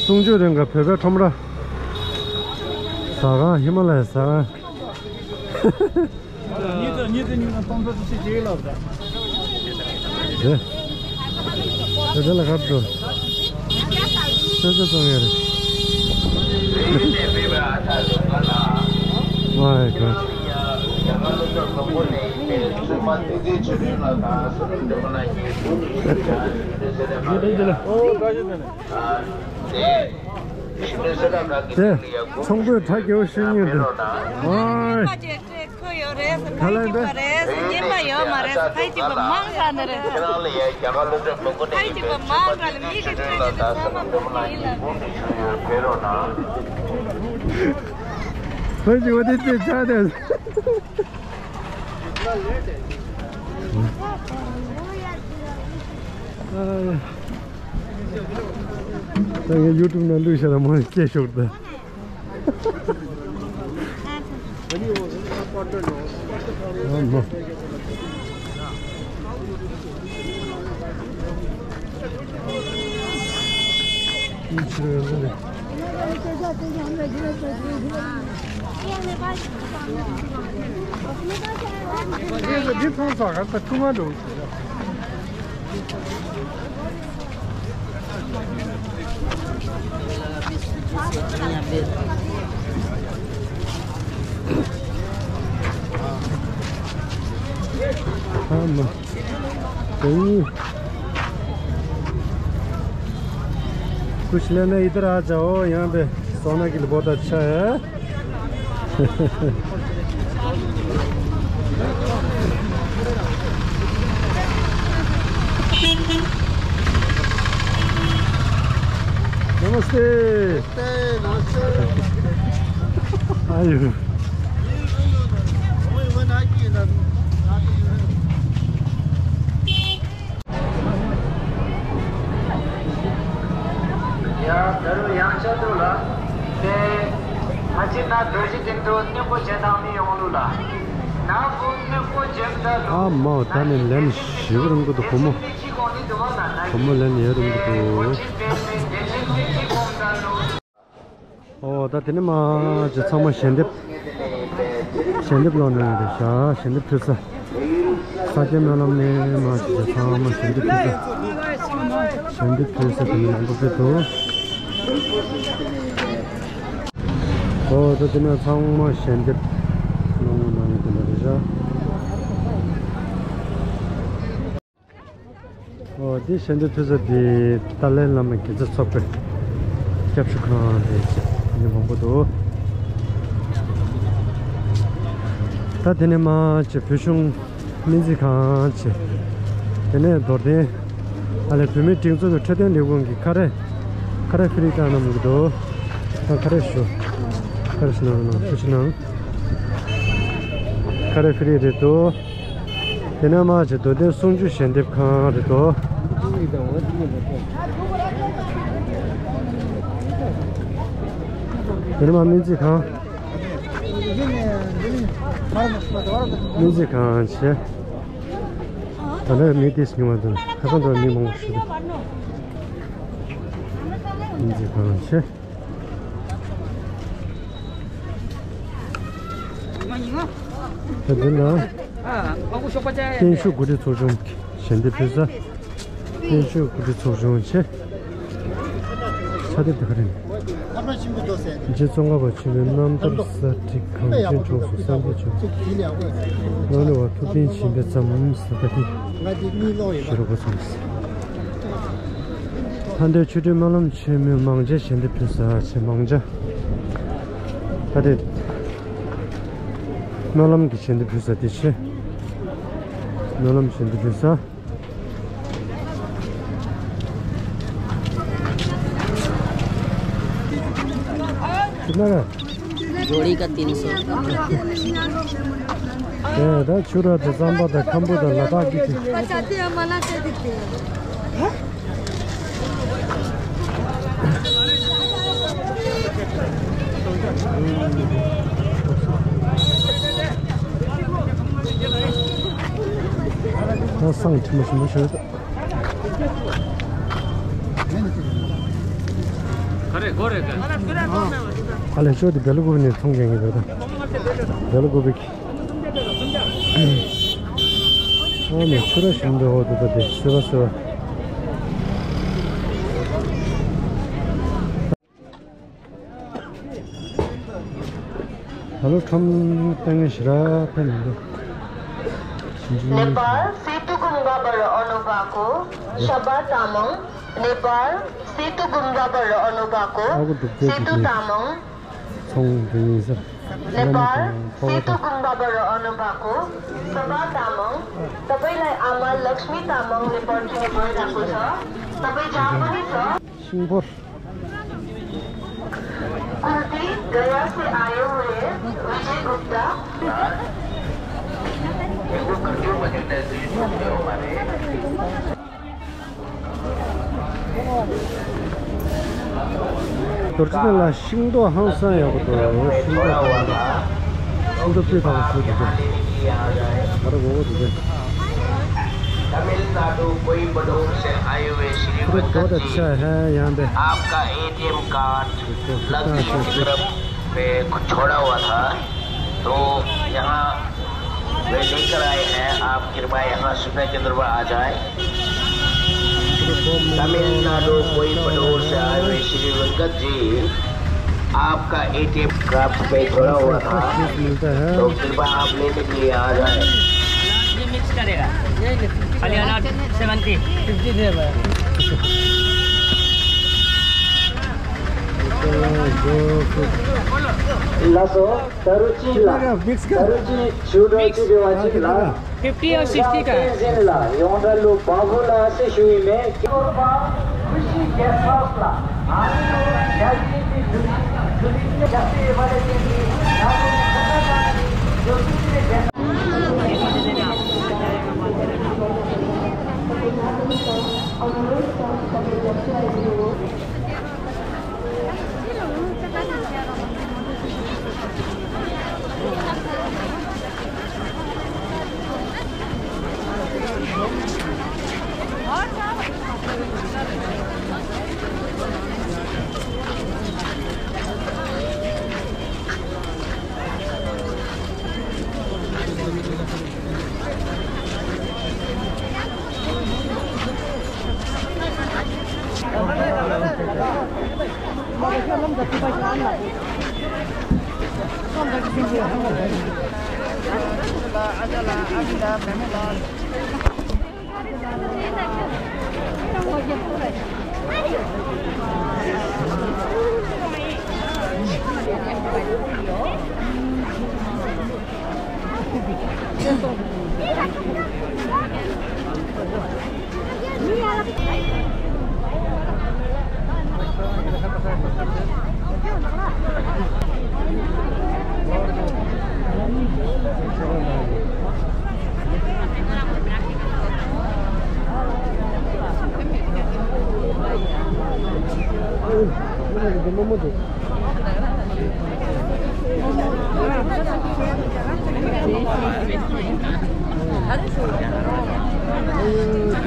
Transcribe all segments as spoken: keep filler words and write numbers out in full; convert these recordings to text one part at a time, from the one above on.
གསུང་ཆོས་རིང་ག་བོད་པའི་ཁྲོམ་ར། ཟ་ཁང་། ཧི་མ་ལ་ཡའི་ཟ་ཁང་། གཉིས་དང་གཉིས་དང་གཉིས་དང་སྟོང་ཕྲག་བཅུ་གཅིག་ལ་ཟ། དེ། དེ་དེ་ལ་ཁར་འགྲོ། ཆོས་ཆོས་གཏོང་ཡ་རེད། མ་ཧེ་གོ། ཨོ་བཀའ་བཞིན་དེ་ནས། དེ་ཚོང་པས་དྲ་རྒྱའུ་ཤེས་ཉིན་དུ། ཨོའི། ཁ་ལན་པས། རྙེད་པ་ཡོད་མ་རེད། ཁ་ཅིག་པ་མང་དྲགས་ནི་རེད། ཁ་ཅིག་པ་མང་དྲགས་ལ་མི་གི་ཁ་ཅིག་ཚང་མ་མི་ཡིན་ལ། ཁ་ཅིག་པ་དེ་དེ་ཆགས་དེ། ད་ངས་ཡུ་ཊུབ་ནང་བླུགས་བཞག་ན་མོ་སྐྱེ་ཤོག་ད། ཨ་མ། ཨ་མ། कुछ लेना इधर आ जाओ, यहाँ पे सोना की बहुत अच्छा है। नमस्ते। नमस्ते, नमस्ते। आयो। ཡ། ད་རུང་ཡང་བསྐྱར་དུ་ལ། དེ། ང་ཅི་ན་རྡོ་རྗེ་གདན་དུ་སྣུམ་པོ་བྱེད་དང་མི་ཡོང་ལུགས་ལ། ན་བུ་སྣུམ་པོ་བྱེད་ད་ལུ། ཨ་མ། ད་ནི་ལན་ཞིག་རིང་གི་འདུག་གོ་མོ། གོ་མོ་ལན་ཡོད་རིང་གི་འདུག་ཨོ། ད་དེ་ནས་མ་ཅི་ཚང་མ་ཞལ་འདེབས། ཞལ་འདེབས་ལོག་ནས་རེད་ཤག་ཞལ་འདེབས་ཕུལ་ས། ས་སྐྱའི་སྨོན་ལམ་ནས་མ་ཅི་ཚང་མ་ཞལ་འདེབས་ཕུལ་ས། ཞལ་འདེབས་ཕུལ་ས་དེ་ནས་མང་པོ་ཕེབས་འདུག་ཨོ། ད་དེ་ནས་ཚང་མ་ཞལ་འདེབས་ལོག་ནས་དེ་འདྲ་རེད་ཤག་ཨོ། འདི་ཞལ་འདེབས་ཕུལ་ས་འདི་ཏཱ་ལའི་བླ་མ་དགེ་རྩ་ཚོགས་པའི་སྐྱབས་ཞུ་ཁང་རེད་ཅེས་འདི་མང་པོ་འདུག་ད་དེ་ནས་མ་ཅེ་བོད་གཞུང་སྨན་རྩིས་ཁང་ཅེ། དེ་ནས་རྡོར་གདན། ཨ་ལས་བོད་མིའི་སྒྲིག་འཛུགས་ཀྱི་འཕྲོད་བསྟེན་ལས་ཁུངས་ཀྱི་ཁ་རས། ཁ་རས་ཕི་རི་བཏང་གནང་གི་འདུག་ད་ཁ་རས་ཞུ། ཁ་རས་ཞུ་གནང་། ཁ་རས་ཞུ་གནང་། ཁ་རས་ཕི་རི་རེད་འདུག་དེ་ནས་མ་ཅིག་རྡོར་གདན་གསུང་ཆོས་ཞལ་འདེབས་ཁང་རེད་དོ། དེ་ནས་མ་སྨན་རྩིས་ཁང་། སྨན་རྩིས་ཁང་བྱས། ད་ལྟ་མི་དེ་ཉུང་བ་འདུག་ཁ་སང་འགྲོ་མི་མང་པོ་ཞིག་འདུག་སྨན་རྩིས་ཁང་བྱས། ད་འདི་ལ་བརྟན་བཞུགས་གོ་སྒྲིག་ཚོགས་ཆུང་ཞལ་འདེབས་ཕུལ་ས། བརྟན་བཞུགས་གོ་སྒྲིག་ཚོགས་ཆུང་བྱས། ཕྱག་དེབ་དེ་ག་རེ་ཡིན། རྗེ་ཙོང་ཁ་པ་ཆེན་པོའི་རྣམ་ཐར་གསེར་ཁྲི་གངས་ཅན་ཕྱོགས་སུ་སངས་རྒྱས་བྱོན། ལོ་ལེ་བ་ཐུབ་བསྟན་བྱིན་པའི་ཙམ་ཟེར་ད་དེ་ཤེས་རབ་པ་ཚོ། མཐའ་འདས་ཆོས་སྒྲོན་སྨོན་ལམ་ཆེན་མོའི་མང་ཇ་ཞལ་འདེབས་ཕུལ་ས་ཆེ་མང་ཇ། ད་དེ་སྨོན་ལམ་གྱི་ཞལ་འདེབས་ཕུལ་ས་དེ་ཆེ། སྨོན་ལམ་ཞལ་འདེབས་ཕུལ་ས། कितना का? जोड़ी का तीन सौ। ད་ཆུ་ར་དང་རྩམ་པ་དང་ཁམ་བུ་དང་ལ་དྭགས་ཀྱི་ཆུ། ད་སང་ཁྲི་མ་ཞིམ་པོ་ཞིག་རེད། ཨ་ལས་ཤོག་དེ་སྦེལ་ཀོབ་ནས་ཚོང་རྒྱག་གི་རེད་ད། སྦེལ་ཀོབ་ཀྱི། ཨ་ནི་ཆུ་ར་ཞིམ་པའི་འོག་ཏུ་ད་དེ་སེ་བ་སེ་བ། ད་ལོ་ཁྲོམ་སྟེང་ཞེ་དྲག་ཕན་མི་འདུག नेपाल सेतु गुम्बाबाट आउनुभएको शबा तामाङ। नेपाल सेतु गुम्बाबाट आउनुभएको सेतु तामाङ। नेपाल सेतु गुम्बाबाट आउनुभएको शबा तामाङ। तपाईँलाई आमा लक्ष्मी तामाङले पर्खिनु भइरहेको छ। तपाईँ जहाँ पनि छ। कुर्ती गया से आए हुए विजय गुप्ता। རྡོ་རྗེ་གདན་ལ་ཤིང་ཏོག་ཧང་སང་ཡག་པོ་འདུག་ཤིང་ཏོག་ཧང་སང་། ཤིང་ཏོག་སྤུས་དག་པོ་ཞིག་འདུག་ད་ར་གོ་གོ་འདུག तमिलनाडु कोयंबटूर से आए हुए श्री वेंकट जी, आपका एटीएम कार्ड लकी ड्रॉ पे छोड़ा हुआ था, तो यहाँ वे लेकर आए हैं। आप कृपया यहाँ सुबह के दरबार आ जाए। तमिलनाडु कोयंबटूर से आए हुए श्री वेंकट जी, आपका एटीएम कार्ड पे जुड़ा हुआ था, तो कृपया आप लेने के लिए आ जाए। मिक्स करेगा। खाली अनार सेवेंटी। फिफ्टी दे भाई। Lasso. Taruchi, taruchi, shudochi, dewachi la. Fifty और सिक्सटी का है। Zenla, yonda lo babula se shui me.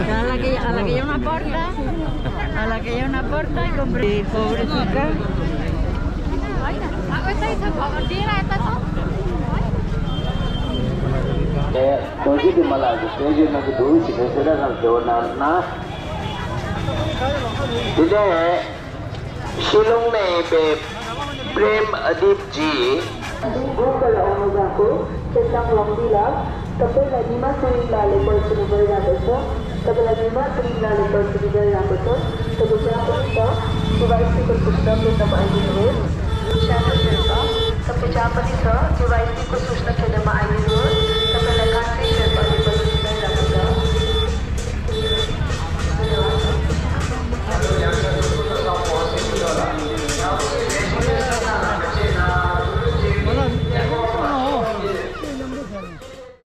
A la que, a la que hay una puerta, a la que hay una puerta y compré, pobrecita. Toji di mala, toji na ki dulu si, sera na jawab na. Tidak. Shillong में पे प्रेम अदीप जी। गोपाल अनुजाको चेतन लम्बिला, तपाईँलाई निमा सुरिङलाले पर्खिनु भइरहेको छ। तपाईँलाई निमा सुरिङलाले पर्खिनु भइरहेको छ। तपाईँ जहाँ पनि छ, डिभाइसको सूचना केन्द्रमा आइदिनुहोस्। शान्त शेर्पा, तपाईँ जहाँ पनि छ, डिभाइसको सूचना केन्द्रमा आइदिनुहोस्।